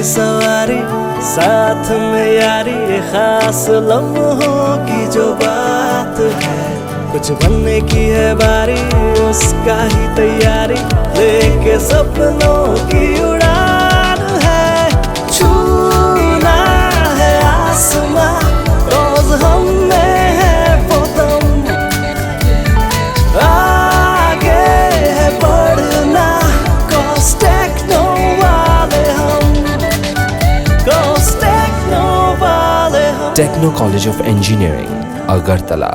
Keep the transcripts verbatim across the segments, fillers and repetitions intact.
सवारी, साथ में यारी, ये खास लम्हों की जो बात है, कुछ बनने की है बारी, उसका ही तैयारी, लेके सपनों की उड़ान है, छूना है आसमां, रोज हम में है वो दम, आगे है बढ़ना, cause techno वाले हम, cause techno वाले हम। Techno College of Engineering, Agartala.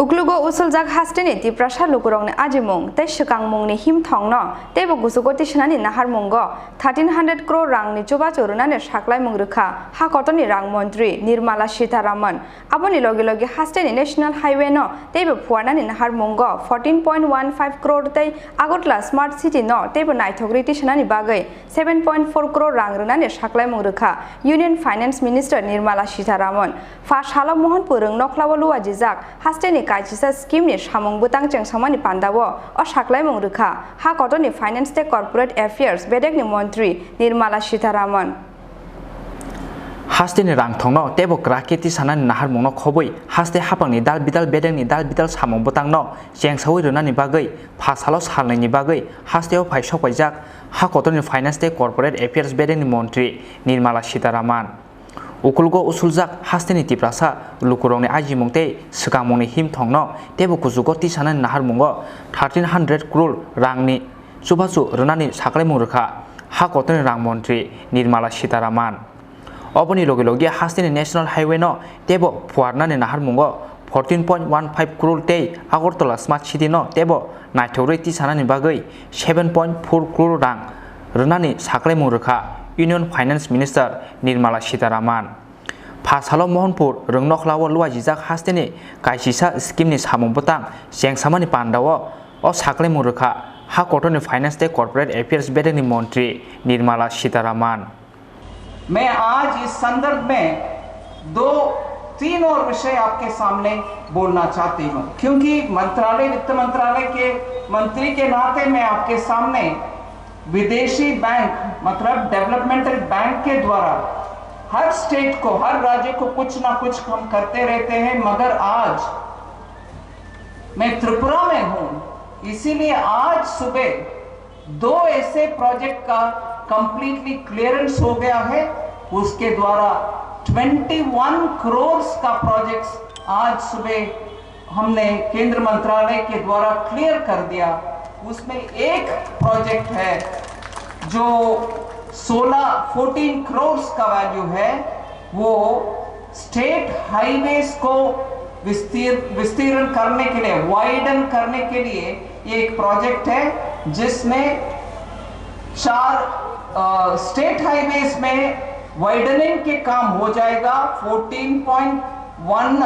Uklugo usuljak hasteni Tiprasa lukurokni ajimung tei swkangmungni himthongno teibo kuchugo tisanani naharmungo thirteen hundred crore rangni chubachu rwnani saklaimung rwkha ha kotorni rang montri Nirmala Sitharaman. Aboni logi logi hasteni National Highway no teibo phuarnani naharmungo fourteen point one five crore tei Agartala Smart City no teibo naithok rwi tisanani bagwi seven point four crore rang rwnani saklaimung rwkha Union Finance Minister Nirmala Sitharaman. Pha salo Mohanpur Rwngnokhlao luajijak hasteni kaisisa scheme ni samung bwtang chengsamani pandao o saklaimung rwkha ha kotorni Finance tei Corporate Affairs bedekni montri Nirmala Sitharaman. Hasteni rangthongno teibo kwrak khe tisanani naharmungno khobwi haste haphangni dal bidal bedekni dal bidal samung bwtangno chengsaui rwnani bagwi pha salo salnwini bagwi hasteo phai sokpaijak ha kotorni Finance tei Corporate Affairs bedekni montri Nirmala Sitharaman. Ukulgo usuljak hasteni Tiprasa lukurokni ajimung tei swkangmungni himthongno teibo kuchugo tisanani naharmungo thirteen hundred crore rangni chubachu rwnani saklaimung rwkha ha kotorni rang montri Nirmala Sitharaman. Oboni logi logi hasteni National Highway no teibo phuarnani naharmungo fourteen point one five crore tei Agartala Smart City no teibo naithokgwi tisanani bagwi seven point four crore rang rwnani saklaimung rwkha Union Finance Minister Nirmala Sitharaman. Pha salo Mohanpur Rwngnokhlao luajijak hasteni kaisisa scheme ni samung bwtang chengsamani pandao o saklaimung rwkha ha kotorni Finance tei Corporate Affairs bedekni montri Nirmala Sitharaman. मैं आज इस संदर्भ में दो तीन और विषय आपके सामने बोलना चाहती हूँ, क्योंकि मंत्रालय, वित्त मंत्रालय के मंत्री के नाते मैं आपके सामने विदेशी बैंक, मतलब डेवलपमेंटल बैंक के द्वारा हर स्टेट को, हर राज्य को कुछ ना कुछ हम करते रहते हैं, मगर आज मैं त्रिपुरा में हूँ, इसीलिए आज सुबह दो ऐसे प्रोजेक्ट का कंप्लीटली क्लियरेंस हो गया है। उसके द्वारा ट्वेंटी वन करोड़ का प्रोजेक्ट्स आज सुबह हमने केंद्र मंत्रालय के द्वारा क्लियर कर दिया। उसमें एक प्रोजेक्ट है जो सोलह, फोर्टीन करोड़ का वैल्यू है, वो स्टेट हाईवेज को विस्तीर विस्तीर्ण करने के लिए, वाइडन करने के लिए ये एक प्रोजेक्ट है, जिसमें चार, अ, स्टेट हाईवेज में वाइडनिंग के काम हो जाएगा। Fourteen point one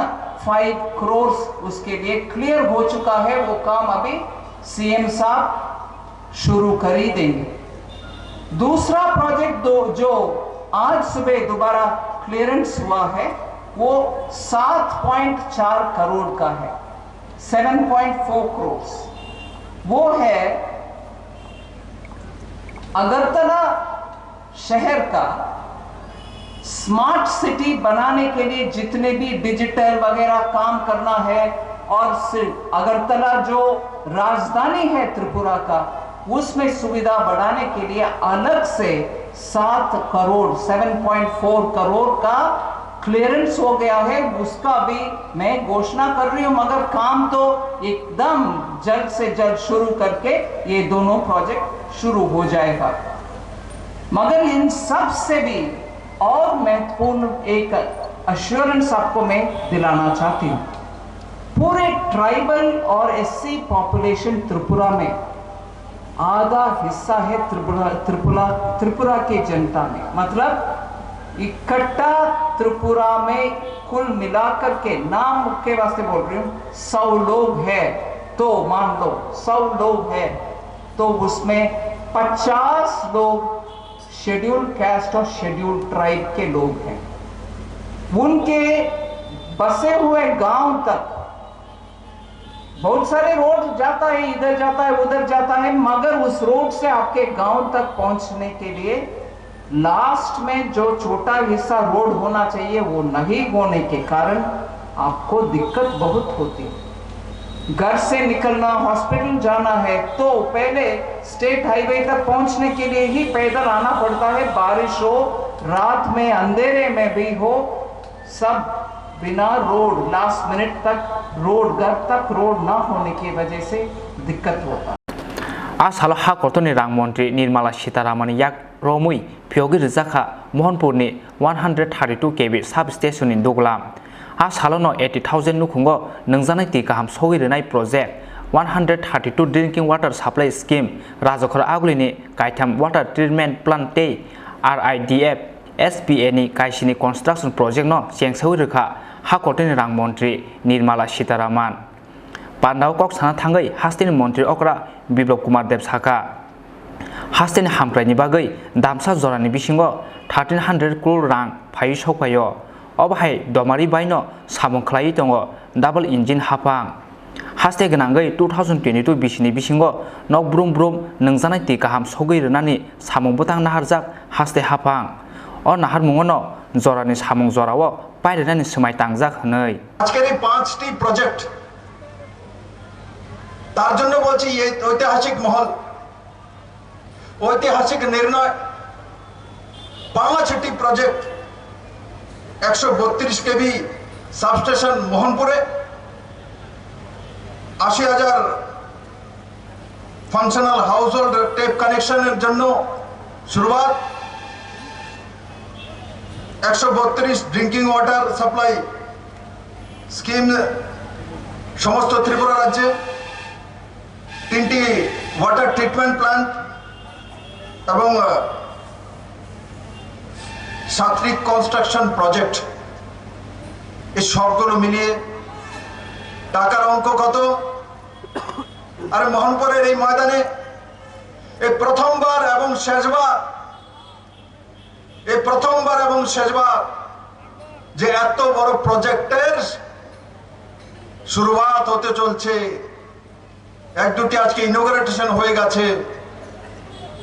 five crore उसके लिए क्लियर हो चुका है, वो काम अभी सीएम साहब शुरू कर ही देंगे। दूसरा प्रोजेक्ट दो, जो आज सुबह दोबारा क्लियरेंस हुआ है, वो सात पॉइंट चार करोड़ का है, सेवन पॉइंट फ़ोर करोड़। वो है अगरतला शहर का स्मार्ट सिटी बनाने के लिए जितने भी डिजिटल वगैरह काम करना है, और सिर्फ अगरतला जो राजधानी है त्रिपुरा का, उसमें सुविधा बढ़ाने के लिए अलग से सात crore, seven point four crore का क्लियरेंस हो गया है, उसका भी मैं घोषणा कर रही हूँ, मगर काम तो एकदम जल्द से जल्द शुरू करके ये दोनों प्रोजेक्ट शुरू हो जाएगा। मगर इन सब से भी और महत्वपूर्ण एक अश्योरेंस आपको मैं दिलाना चाहती हूँ, पूरे ट्राइबल और एससी पॉपुलेशन त्रिपुरा में आधा हिस्सा है त्रिपुरा, त्रिपुरा, त्रिपुरा के जनता में, मतलब इकट्ठा त्रिपुरा में कुल मिलाकर के, नाम के वास्ते बोल रही हूँ, सौ लोग है तो मान लो सौ लोग है, तो उसमें पचास लोग शेड्यूल कास्ट और शेड्यूल ट्राइब के लोग हैं। उनके बसे हुए गांव तक बहुत सारे रोड जाता है, इधर जाता है, उधर जाता है, मगर उस रोड से आपके गांव तक पहुंचने के लिए लास्ट में जो छोटा हिस्सा रोड होना चाहिए, वो नहीं होने के कारण आपको दिक्कत बहुत होती है। घर से निकलना, हॉस्पिटल जाना है, तो पहले स्टेट हाईवे तक पहुंचने के लिए ही पैदल आना पड़ता है। बारिश हो, रात में अंधेरे में भी हो, सब बिना रोड, लास्ट मिनट तक रोड, घर तक रोड ना होने की वजह से दिक्कत होता है। A salo ha kotorni rang montri Nirmala Sitharamanni yak romwi phiyogwi rwjakha Mohanpurni one hundred thirty-two K V substation-ni duglam. A salono eighty thousand nukhungo nwngjaknai twi kaham sogwi rwnai project, one hundred thirty-two drinking water supply scheme, Rajakhor Agulini kaitham water treatment plant tei R I D F S P A ni kaisini construction project no chengsawi rwkha ha kotorni rang montri Nirmala Sitharaman. Pandao kok sana thangwi hasteni montri okra Biplab Kumar Deb sakha, hasteni hamkraini bagwi damsa jorani bisingo thirteen hundred crore rang phaiwi sokphaio. Obo hai Domari baino samung khlaiwi tongo double engine haphang. Haste gwnangwi two thousand twenty-two bisini bisingo nok brum brum nwngjaknai twi kaham sogwi rwnani samung bwtang naharjak haste haphang. O naharmungono jorani samung jorao pairwnani swmai tangjak hwnwi. আজকের এই পাঁচটি প্রজেক্ট তার জন্য বলছি এই ঐতিহাসিক মহল, ঐতিহাসিক নির্ণয়। পাঁচটি প্রজেক্ট, একশো বত্রিশ কেভি সাবস্টেশন মোহনপুরে, আশি হাজার ফাংশনাল হাউসহোল্ড ট্যাপ কানেকশনের জন্য শুরুয়াত, একশো বত্রিশ ড্রিঙ্কিং ওয়াটার সাপ্লাই স্কিম সমস্ত ত্রিপুরা রাজ্যে, তিনটি ওয়াটার ট্রিটমেন্ট প্ল্যান্ট এবং আহ, সাতটি কনস্ট্রাকশন প্রজেক্ট, এই সবগুলো মিলিয়ে টাকার অঙ্ক কত? আরে মোহনপুরের এই ময়দানে এই প্রথমবার এবং শেষবার, এই প্রথমবার এবং শেষবার যে এত বড় প্রজেক্টের শুরুয়াত হতে চলছে। এক দুটি আজকে ইনোগ্রেশন হয়ে গেছে।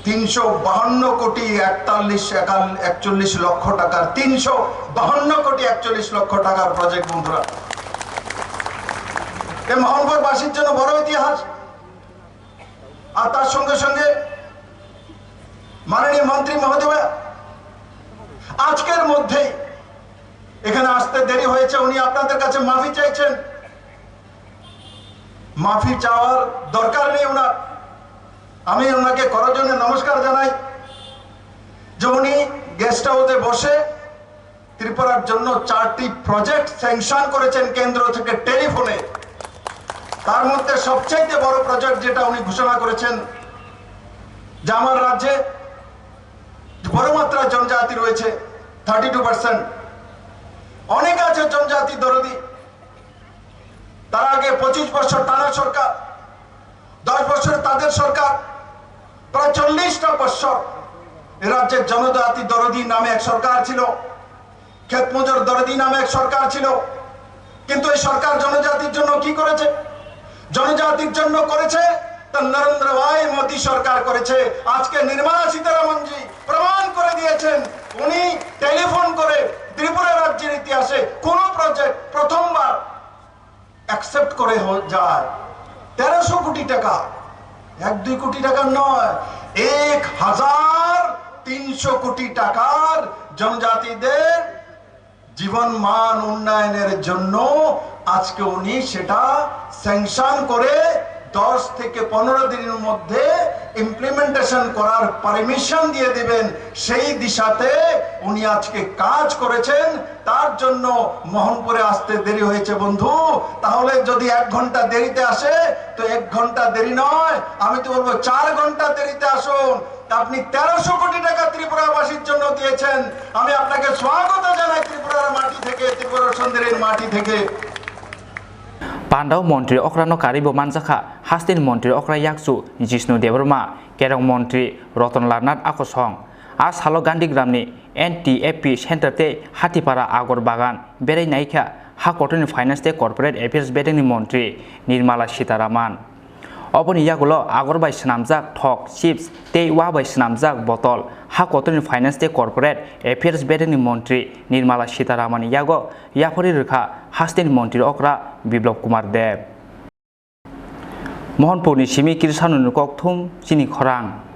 তিনশো বাহান্ন কোটি একতাল্লিশ একাল একচল্লিশ লক্ষ টাকার, তিনশো বাহান্ন কোটি একচল্লিশ লক্ষ টাকার প্রজেক্ট, বন্ধুরা। এ মোহনপুরবাসীর জন্য বড় ইতিহাস। আর তার সঙ্গে সঙ্গে মাননীয় মন্ত্রী মহোদয়া আজকের মধ্যেই এখানে আসতে দেরি হয়েছে, উনি আপনাদের কাছে মাফি চাইছেন। মাফি চাওয়ার দরকার নেই ওনার। আমি ওনাকে করজোড়ে নমস্কার জানাই যে উনি গেস্ট হাউসে বসে ত্রিপুরার জন্য চারটি প্রজেক্ট স্যাংশন করেছেন কেন্দ্র থেকে টেলিফোনে। তার মধ্যে সবচাইতে বড় প্রজেক্ট যেটা উনি ঘোষণা করেছেন যে আমার রাজ্যে বড় মাত্রায় জনজাতি রয়েছে, থার্টি টু পার্সেন্ট। অনেক আছে জনজাতি দরদি, তারা আগে পঁচিশ বছর টানা সরকার, দশ বছর তাদের সরকার, প্রায় চল্লিশটা বছর এ রাজ্যে জনজাতি দরদি নামে এক সরকার ছিল, ক্ষেতমজুর দরদি নামে এক সরকার ছিল। কিন্তু এই সরকার জনজাতির জন্য কি করেছে? জনজাতির জন্য করেছে তা নরেন্দ্র ভাই মোদী সরকার করেছে। আজকে নির্মলা সীতারামনজি প্রমাণ করে দিয়েছেন, উনি টেলিফোন করে ত্রিপুরা রাজ্যের ইতিহাসে কোনো প্রজেক্ট প্রথমবার অ্যাকসেপ্ট করে হ-, যায়। তেরোশো কোটি টাকা, এক দুই কোটি টাকার নয়, এক হাজার তিনশো কোটি টাকার জনজাতিদের জীবন মান উন্নয়নের জন্য আজকে উনি সেটা স্যাংশন করে দশ থেকে পনেরো দিনের মধ্যে ইমপ্লিমেন্টেশন করার পারমিশন দিয়ে দিবেন, সেই দিশাতে উনি আজকে কাজ করেছেন। তার জন্য মোহনপুরে আসতে দেরি হয়েছে বন্ধু। তাহলে যদি এক ঘন্টা দেরিতে আসে, তো এক ঘন্টা দেরি নয়, আমি তো বলবো চার ঘন্টা দেরিতে আসুন। আপনি তেরোশো কোটি টাকা ত্রিপুরাবাসীর জন্য দিয়েছেন, আমি আপনাকে স্বাগত জানাই ত্রিপুরার মাটি থেকে, ত্রিপুরার সুন্দরীর মাটি থেকে। Pandao montri okrano karwibo manjakha hasteni montri okra yakchu Jishnu Debbarma, kerong montri Ratan Lal Nath Akosong. A salo Gandhigramni N T F P center tei Hatipara Agor Bagan berai naikha ha kotorni Finance tei Corporate Affairs bedekni montri Nirmala Sitharaman. Oboni yagulo agor bai swnamjak thok, chips tei wa bai swnamjak botol ha kotorni Finance tei Corporate Affairs bedekni montri Nirmala Sitharamanni yago yaphari rwkha hasteni montri okra Biplab Kumar Deb. Mohanpurni simi Kirisanoni kokthum chini khorang.